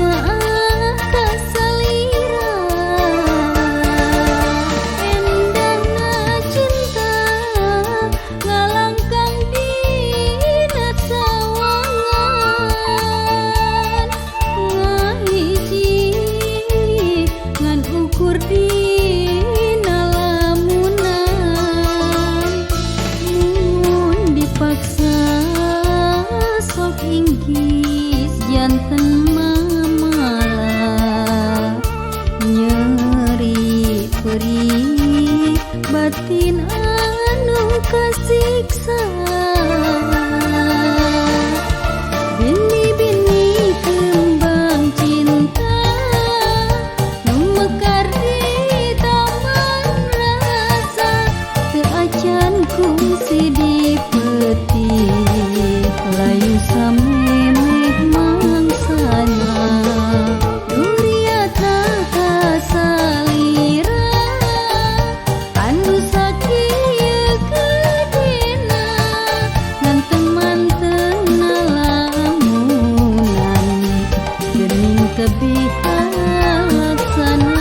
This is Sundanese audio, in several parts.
Nyaah ka salira endahna cinta ngalangkang dina sawangan ngahiji ngan ukur dina lamunan mun dipaksa sok inggis janten mamala nyeri perih batin anu kasiksa. Bini-bini kembang cinta nu mekar di taman rasa teu acan kungsi dipetik layu samemeh mangsana duriatna kasalira anu sakieu gedena ngan teu mantengna lamunan geuning tebih laksana.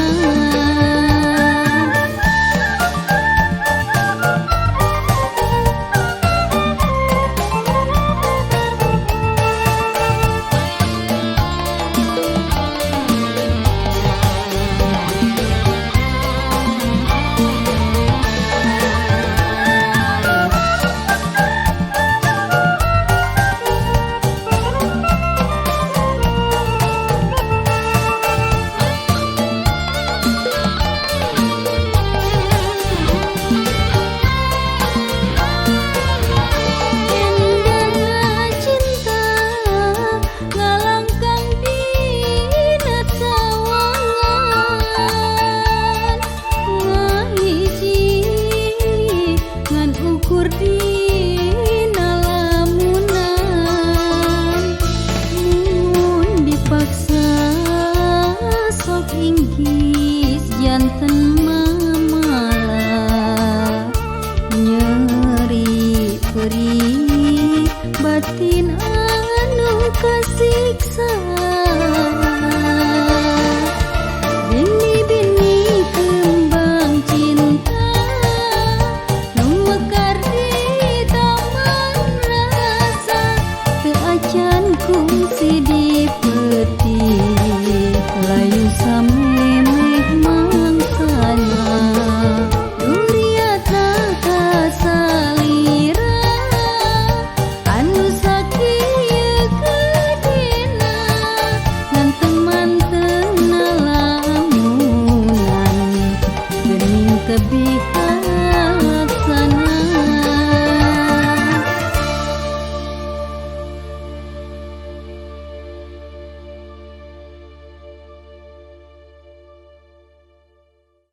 Endahna cinta ngalangkang dina sawangan ngahiji ngan ukur dina lamunan mun dipaksa sok inggis janten mamala nyeri perih batin anu kasiksa. Bini-bini kembang cinta nu mekar di taman rasa teu acan kungsi di